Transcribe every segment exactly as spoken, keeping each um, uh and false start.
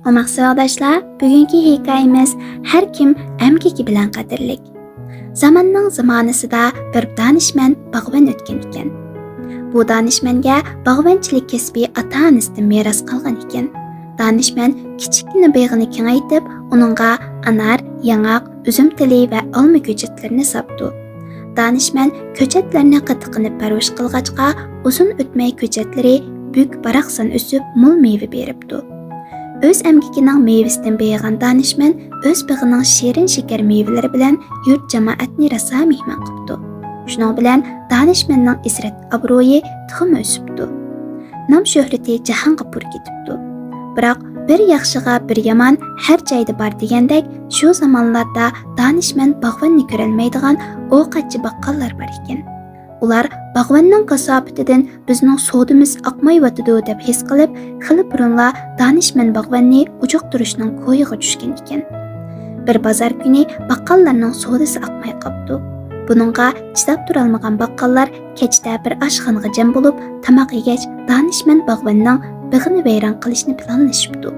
ئوماق ساۋاقداشلار، بۈگۈنكى ھېكايىمىز ھەر كىم ئەمگىكى بىلەن قەدىرلىك. زاماننىڭ زامانىسىدا بىر دانىشمەن باغۋەن ئۆتكەن ئىكەن. بۇ دانىشمەنگە باغۋەنچىلىك كەسپى ئاتا-ئانىسىدىن مىراس قالغان ئىكەن. دانىشمەن كىچىككىنە بېغىنى كېڭەيتىپ، ئۇنىڭغا ئانار، ياڭاق، ئۈزۈم تېلى ۋە ئالما كۆچەتلىرىنى ساپتۇ. دانىشمەن كۆچەتلەرنى قېتىقىنىپ پەرۋىش قىلغاچقا، ئۇزۇن ئۆتمەي كۆچەتلىرى بۈك-باراقسان ئۆسۈپ، مول مېۋە بېرىپتۇ. ئۆز ئەمگىكىنىڭ مېۋىسىدىن بېيىغان دانىشمەن ئۆز بېغىنىڭ شېرىن شېكەر مېۋىلىرى بىلەن يۇرت جامائەتنى راسا مېھمان قىپتۇ. شۇنىڭ بىلەن دانىشمەننىڭ ئىززەت ئابرۇيى تېخىمۇ ئۆسۈپتۇ. نام شۆھرىتى جاھانغا پۇر كېتىپتۇ. بىراق، بىر ياخشىغا بىر يامان ھەر جايدا بار دېگەندەك، شۇ زامانلاردا دانىشمەن باغۋەننى كۆرەلمەيدىغان ئوقەتچى باققاللار بار ئىكەن. ئۇلار باغۋەننىڭ كاساپىتىدىن بىزنىڭ سودىمىز ئاقمايۋاتىدۇ دەپ ھېس قىلىپ، خېلى بۇرۇنلا دانىشمەن باغۋەننى ئۇجۇقتۇرۇشنىڭ كويىغا چۈشكەن ئىكەن. بىر بازار كۈنى باققاللارنىڭ سودىسى ئاقماي قاپتۇ. بۇنىڭغا چىداپ تۇرالمىغان باققاللار كەچتە بىر ئاشخانىغا جەم بولۇپ، تاماق يېگەچ، دانىشمەن باغۋەننىڭ بېغىنى ۋەيران قىلىشنى پىلانلىشىپتۇ.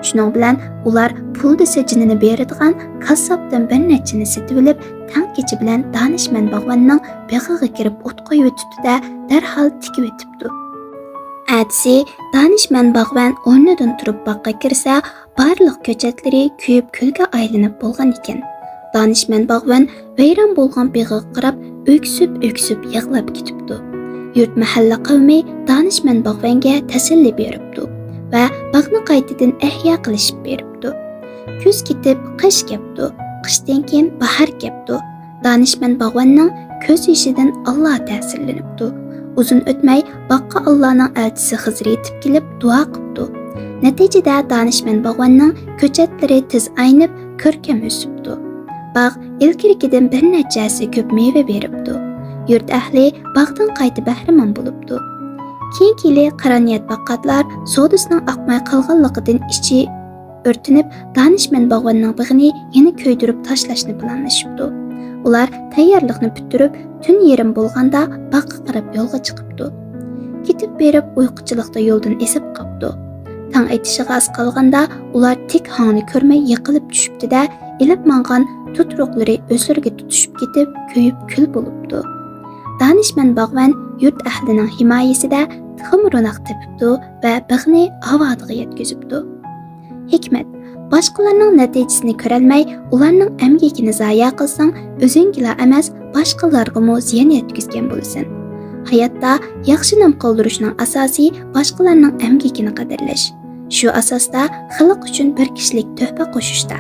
شۇنىڭ بىلەن ئۇلار پۇل دېسە جېنىنى بېرىدىغان كاززاپتىن بىر نەچچىنى سېتىۋېلىپ، تەڭ كېچە بىلەن دانىشمەن باغۋەننىڭ بېغىغا كىرىپ ئوت قويۇۋېتىپتۇ-دە، دەرھال تىكىۋېتىپتۇ. ئەتىسى دانىشمەن باغۋەن ئورنىدىن تۇرۇپ باغقا كىرسە، بارلىق كۆچەتلىرى كۆيۈپ كۈلگە ئايلىنىپ بولغان ئىكەن. دانىشمەن باغۋەن ۋەيران بولغان بېغىغا قاراپ ئۆكسۈپ-ئۆكسۈپ يىغلاپ كېتىپتۇ. يۇرت مەھەللە قەۋمى دانىشمەن باغۋەنگە تەسەللى بېرىپتۇ ۋە باغنى قايتىدىن ئەھيا قىلىشىپ بېرىپتۇ. كۈز كېتىپ قىش كەپتۇ، قىشتىن كېيىن باھار كەپتۇ. دانىشمەن باغۋەننىڭ كۆز يېشىدىن ئاللا تەسىرلىنىپتۇ. ئۇزۇن ئۆتمەي باغقا ئاللانىڭ ئەلچىسى خىزىر يېتىپ كېلىپ دۇئا قىپتۇ. نەتىجىدە دانىشمەن باغۋەننىڭ كۆچەتلىرى تېز ئاينىپ، كۆركەم ئۆسۈپتۇ. باغ ئىلگىرىكىدىن بىر نەچچە ھەسسە كۆپ مېۋە بېرىپتۇ. يۇرت ئەھلى باغدىن قايتا بەھرىمەن بولۇپتۇ. كېيىنكى يىلى قارانىيەت باققانلار سودىسىنىڭ ئاقماي قالغانلىقىدىن ئىچى ئۆرتىنىپ، دانىشمەن باغۋەننىڭ بېغىنى يەنە كۆيدۈرۈپ تاشلاشنى پىلانلىشىپتۇ. ئۇلار تەييارلىقنى پۈتتۈرۈپ، تۈن يېرىم بولغاندا باغقا قاراپ يولغا چىقىپتۇ. كېتىپ بېرىپ ئۇيقۇچىلىقتا يولدىن ئېزىپ قاپتۇ. تاڭ ئېتىشىغا ئاز قالغاندا ئۇلار تىك ھاڭنى كۆرمەي يىقىلىپ چۈشۈپتۇ-دە، ئېلىپ ماڭغان تۇتۇرۇقلىرى ئۆزلىرىگە تۇتىشىپ كېتىپ، كۆيۈپ كۈل بولۇپتۇ. دانىشمەن باغۋەن يۇرت ئەھلىنىڭ ھىمايىسىدە تېخىمۇ روناق تېپىپتۇ ۋە بېغىنى ئاۋاتىغا يەتكۈزۈپتۇ. ھېكمەت: باشقىلارنىڭ نەتىجىسىنى كۆرەلمەي، ئۇلارنىڭ ئەمگىكىنى زايە قىلساڭ، ئۆزۈڭگىلا ئەمەس، باشقىلارغىمۇ زىيان يەتكۈزگەن بولىسەن. ھاياتتا ياخشى نام قالدۇرۇشنىڭ ئاساسى باشقىلارنىڭ ئەمگىكىنى قەدىرلەش. شۇ ئاساستا خەلق ئۈچۈن بىر كىشىلىك تۆھپە قوشۇشتا،